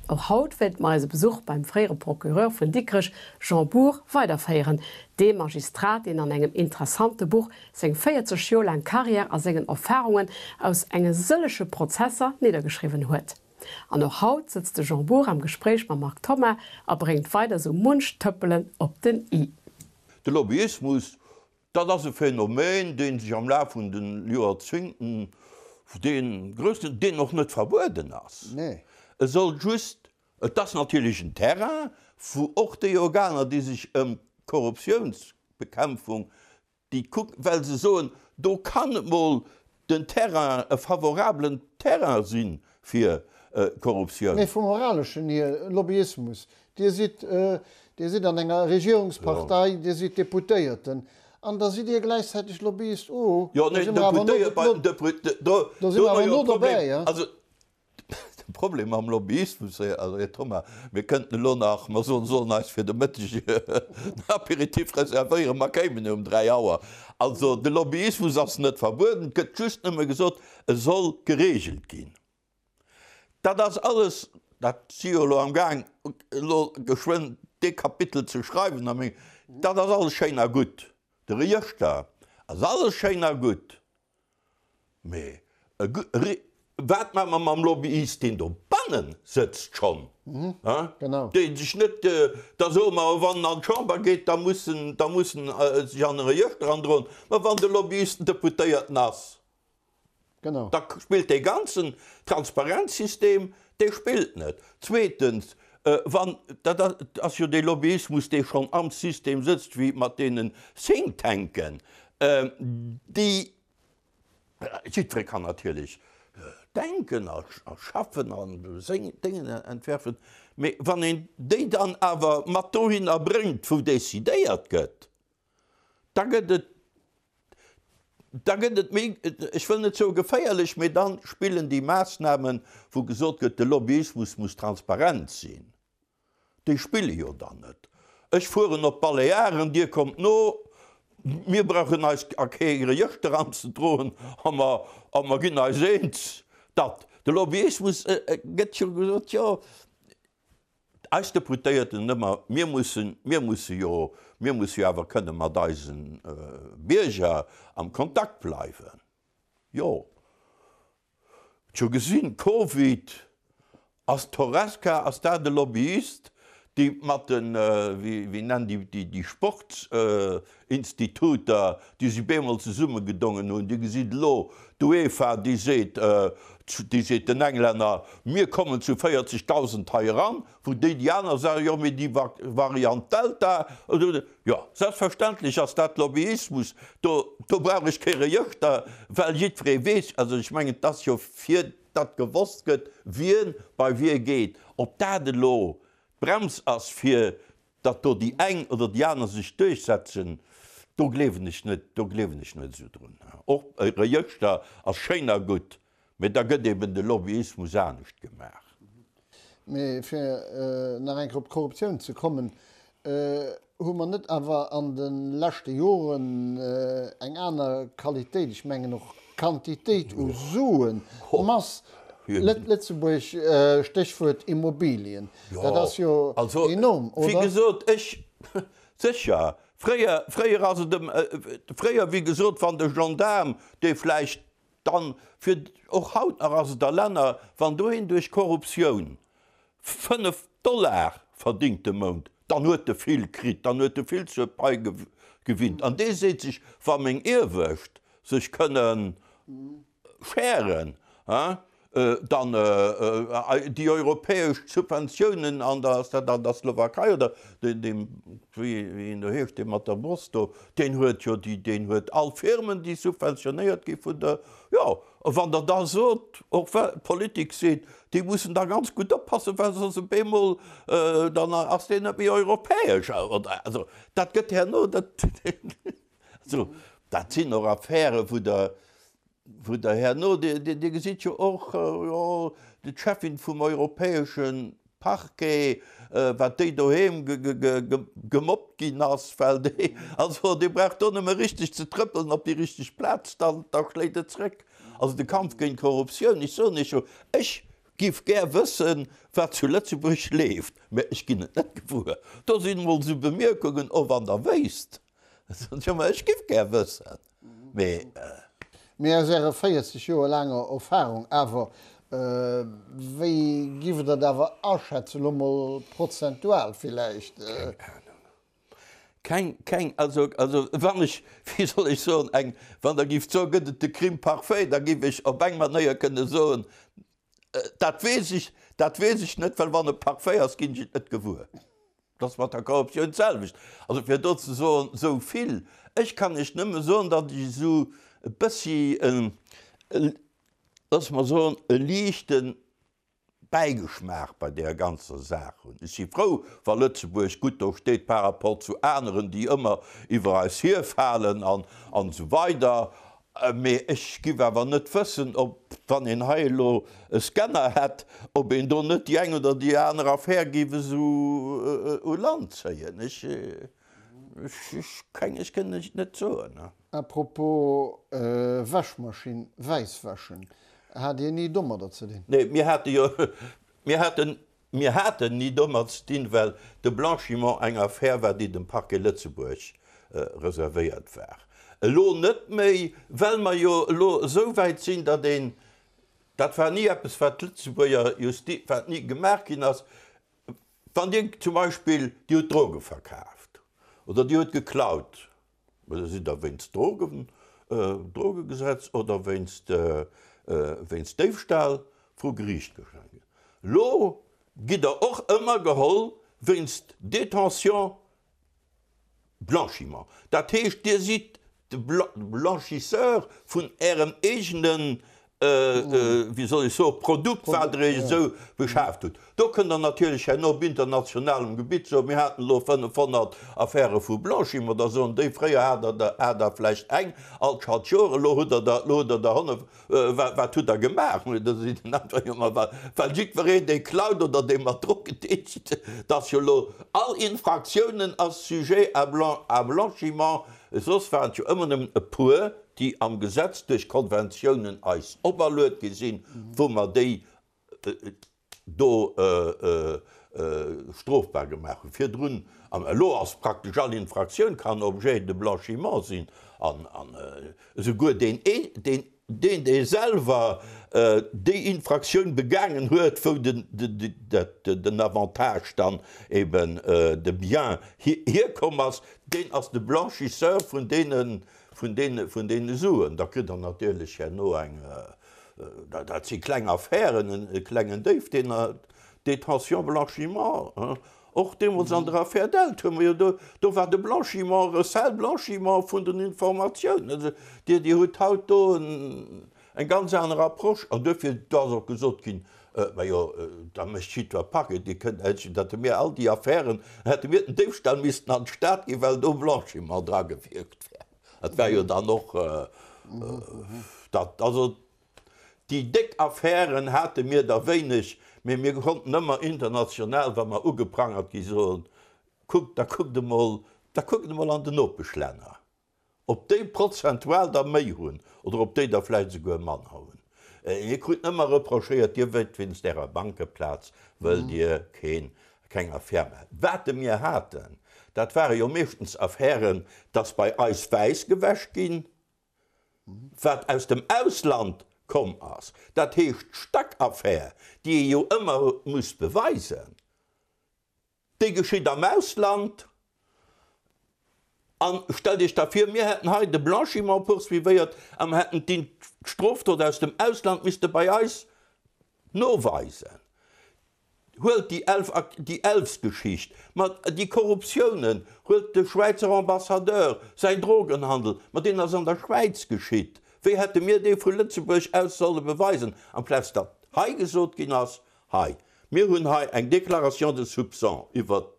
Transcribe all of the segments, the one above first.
Och haut wéilte mer eise Besuch beim fréiere Procureur vun Dikrech, Jean Bour, weiderféieren, deem Magistrat, deen an engem interessante Buch seng 40 Joer laang Carrière a sengen Erfarungen aus enge sëllege Prozesser niddergeschriwwen huet. An och haut sëtzt de Jean Bour am Gespréich mam Marc Thoma a bréngt weider sou munch Tëppelen op den i. De Lobbyismus, Dat ass e Phänomen, dee sech am Laf vun de Joerzéngten, dee groussen, deen och net verbueden ass. E soll just, et ass natierlech en Terrain, wou och déi Organer, déi sech ëm Korruptiounsbekämpfung, déi kucken, well se soen, do kann et mol den Terrain, e favorablen Terrain si fir Korruptioun. Mee vum Moraleschen hier, Lobbyismus, Dir sidd, Dir sidd an enger Regierungspartei, Dir sidd Deputéierten an da sidd Dir gläichzäiteg Lobbyist. Oh, do si mer awer no, do si mer awer no dobäi. Also de Problem mam Lobbyismus, also Här Thoma, mir kënnten elo nach, mer soen, sollen eis fir de Mëtteg en Apéritif reservéieren, mer kéimen um 3 Auer. Also de Lobbyismus ass net verbueden, et gëtt just nëmme gesot, e soll geregelt ginn. Dat ass alles, dat si jo elo am Gaang, elo geschwënn dee Kapitel ze schreiwen a meng, dat ass alles schéin a gutt, de Regëschter ass alles schéin a gutt, mee wat maache mer mam Lobbyist, deen dobanne sëtzt schonn, dee sech net, da soe mer, wann en an d'Chamber geet, da muss en, da muss en sech an e Regëschter androen, ma wann de Lobbyist en Deputéierten ass, Genau. Da spillt dee ganzen Transparenzsystem, dee spillt net. Zweetens, wann, dat ass jo dee Lobbyismus, dee schonn am System sëtzt, wéi mat deenen Thinktanken, déi, jiddweree kann natierlech denken a schaffen a seng Déngen entwerfen, mee wann een déi dann awer mat dohinner bréngt, wou decidéiert gëtt, Da gëtt et, da gëtt et méi, ech wëll net soe geféierlech, mee da spillen déi Maassnamen, wou gesot gëtt, de Lobbyismus muss transparent sinn, déi spille jo dann net. Ech fueren op d'Balearen, Dir kommt no, mir brauchen eis a kee Regëschter anzedroen a mer, a mer ginn eis eens, datt de Lobbyismus, gëtt jo gesot, jo, Eis Deputéierten ëmmer, mir mussen, mir musse jo, mir musse jo awer kënne mat eise Bierger am Kontakt bleiwen. Jo, huet jo gesinn, Covid, ass d'Horesca, ass dat e Lobbyist, déi mat den, wéi, wéi nennen déi, déi, déi Sportsinstituter, déi si bemol zesummegedongen hunn, Dir gesitt elo d'UEFA, déi seet, déi seet den Englänner, mir kommen zu 40.000 hei eran, wou déi, déi aner sagen, jo mee déi Variant Delta, jo selbstverständlech ass dat Lobbyismus, do, do brauch ech kee Regëschter, well jiddweree weess, also ech mengen, et ass jo fir datt gewosst gëtt, wien bei wie geet, ob dat elo d'Brems ass fir Datt do déi eng oder déi aner sech duerchsetzen, do gleewen ech net, do gleewen ech net esou drun. Och e Regëschter ass schéin a gutt, mä da gëtt eben de Lobbyismus anescht gemaach. Mee fir nach eng Kéier op d'Korruptioun ze kommen, Hu mer net awer an de leschte Joren eng aner Qualitéit, ech mengen och Quantitéit u Suen, Mass, Lëtzebuerg, Stéchwuert Immobilien, dat ass jo enorm, oder? Wéi gesot, ech, sécher, fréier, fréier ass et ëm, fréier, wéi gesot, wann de Gendaarm, dee vläicht dann fir, och haut nach ass et a Länner, wann do een duerch Korruptioun 5 Dollar verdingt de Mount, dann huet e vill kritt, dann huet e vill zur Pai gewinnt. An dee seet sech, wa meng Iewescht sech kënne schären, dann déi europäesch Subventiounen an der, ass dat an der Slowakei oder deem, wéi en do heescht, dee mat der Brost do, deen huet jo déi, deen huet all Firmen, déi subventionéiert gi vun der, jo. A wann Der da sot, och well d'Politik seet, déi mussen da ganz gutt oppassen, well soss op eemol, dann ass deen net méi europäesch oder, also dat gëtt herno, dat, also dat sinn och Affären, wou Der, wou Der herno, Dir, Dir gesitt jo och, jo, d'Cheffin vum europäesche Parquet, wat déi doheem gemobbt ginn ass, well déi, also Dir braucht do nëmme richteg ze trëppelen op déi richteg Plaz, dann da schléit et zréck. Also de Kampf géint d'Korruptioun, ech soen Iech jo, ech. Giff gär wëssen, wat zu Lëtzebuerg leeft, mä ech ginn et net gewuer. Do sinn emol esou Bemierkungen, oh wann der wéisst. Jo, mä ech giff gär wëssen, mee. Mee aus Ärer 40 Joer laanger Erfahrung awer, wéi giff Der dat awer aschätzen, elo mol prozentual villäicht? Keng Ahnung. Keng, keng, also, also wann ech, wéi soll ech soen, eng, wann Der gifft soen, gëtt et de Crime parfait, da giff ech op eng Manéier kënne soen, dat weess ech, dat weess ech net, well wann e parfait ass, ginn ech et net gewuer. Dat ass mat der Korruptioun d'selwecht. Also fir do ze soen, esou vill, ech kann Iech nëmme soen, datt ech esou e bëssi en, loosse mer soen, e liichten Bäigeschmaach bei deer ganzer Saach hunn. Ech si frou, wa Lëtzebuerg gutt do steet par rapport zu aneren, déi ëmmer iwwer eis hierfalen an esou weider. Mee ech giff awer net wëssen, ob, wann een hei elo e Scanner hätt, ob een do net déi eng oder déi aner Affär giff esou u Land zéien. Ech, ech, keng, ech kënn et net soen. À propos Wäschmaschinn, wäiss wäschen, Hat Dir ni domadder ze dinn? Nee, mir hate jo, mir haten, mir haten ni domat ze dinn, well de Blanchiment eng Affär war, déi dem Parquet Lëtzebuerg reservéiert war. Elo net méi, well mer jo elo esou wäit sinn, datt een, dat war ni eppes, wat d'Lëtzebuerger Justiz, wat ni gemaach ginn ass, wann Dir zum Beispill, Dir hutt Droge verkaaft oder Dir hutt geklaut, Mä da sidd Der wéinst Drogen, Drogegesetz oder wéinst, wéinst Déifstahl vru Geriicht gestanen. Elo gitt Der och ëmmer geholl wéinst Détention, Blanchiment. Dat heescht, Dir sidd de Blanchisseur vun Ärem eegenen wéi soll ech soen, Produkt, wat Der Iech esou beschaaft hutt. Do kënnt Der natierlech herno op internationalem Gebitt soen, mir haten elo 500 Affäre vu Blanchiment, da soen déi, fréier hat Der der, hat Der vläicht eng all Schaltjoer, elo hutt Der der, elo hutt Der der 100, wat hutt Der gemaach? Da seet den aneren, jo ma well jiddwereen, dee klaut oder dee mat Drogen deelt, dat ass jo elo, all Infraktiounen ass sujet à blanchiment, soss waren et jo ëmmer nëmmen e puer, déi am Gesetz duerch Konventiounen eis operluet gi sinn, wou mer déi do strofbar gemaach hunn virdrun. An elo ass praktesch all Infraktioun kann Objet de blanchiment sinn an esouguer deen, deen, dee selwer déi Infraktioun begaangen huet, wou den Avantage dann eben de Bien hierkomm ass, deen ass de Blanchisseur vun deenen Vun deene, vun deene Suen, da kritt Der natierlech herno eng, dat si kleng Affären, e klengen Déif, deen Détention blanchiment, och deemools an der Affär Delt hu mer jo do, do war de Blanchiment, Recel blanchiment vun den Informatiounen. Also Dir, Dir hutt haut do eng ganz aner Approche an duerfir, do ass och gesot ginn, Majo, da mécht jiddwer Parquet, Dir kënnt, hätte mir all déi Affären, hätte mir den Déifstall missten an d'Stad ginn, well do Blanchiment dra gewierkt wär. Dat war jo dann och dat. Also déi déck Affären hate mir der wéineg, mee mir konnten ëmmer international, wa mer ugeprangert gi soen, kuckt, da kuckt emol, da kuckt emol an den Nopeschlänner. Ob déi prozentual der méi hunn oder ob déi der vläicht esouguer manner hunn. Dir krut ëmmer reprochéiert, Dir wëllt wéinst Ärer Bankeplaz wëllt Dir keen, keng Affär maachen. Wat mir haten, dat ware jo meeschtens Affären, dass bei eis wäiss gewäsch ginn, wat aus dem Ausland komm ass. Dat heescht d'Stack-Affär, déi ee jo ëmmer muss beweisen. Déi geschitt am Ausland. An stellt Iech da vir, mir hätten hei de Blanchiment poursuivéiert a mer hätten d'Strofdot aus dem Ausland misste bei eis noweisen. Huelt déi Elf, déi Elfsgeschicht, ma déi Korruptiounen, huelt de Schwäizer Ambassadeur, säin Drogenhandel, ma deen ass an der Schwäiz geschitt. Wéi hätte mir dee vu Lëtzebuerg aus solle beweisen, amplaz datt hei gesot ginn ass, Hei, mir hunn hei eng Déclaration de soupçon iwwert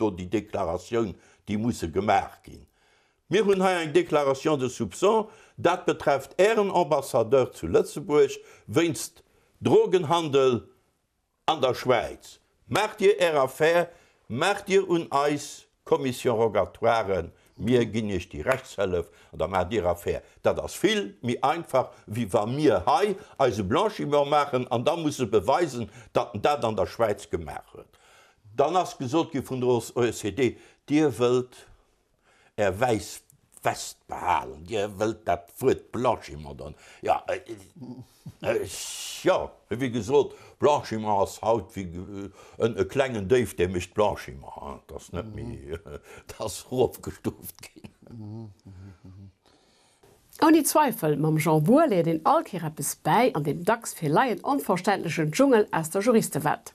do déi Deklaratioun, déi musse gemaach ginn. Mir hunn hei eng Déclaration de soupçon, dat betrefft Ären Ambassadeur zu Lëtzebuerg wéinst Drogenhandel an der Schwäiz. Maacht Dir Är Affär, maacht Dir un eis Commission rogatoiren. Mir ginn Iech déi Rechtshëllef an da maacht Dir Affär. Dat ass vill méi einfach, wéi wa mir hei eise Blanchiment maachen an da musse beweisen, datt en dat an der Schwäiz gemaach huet. Dann ass gesot gi vun der OECD, Dir wëllt Är wäiss West behalen, Dir wëllt dat Wuert Blanchiment dann, jo, jo, wéi gesot, Blanchiment ass haut wéi e klengen Déif, dee mécht Blanchiment, et ass net méi, et ass erofgestuuft ginn. Ouni Zweifel, mam Jean Bour léiert een all Kéier eppes bäi an deem dacks fir Laien onverständlechen Dschungel aus der Juristewelt.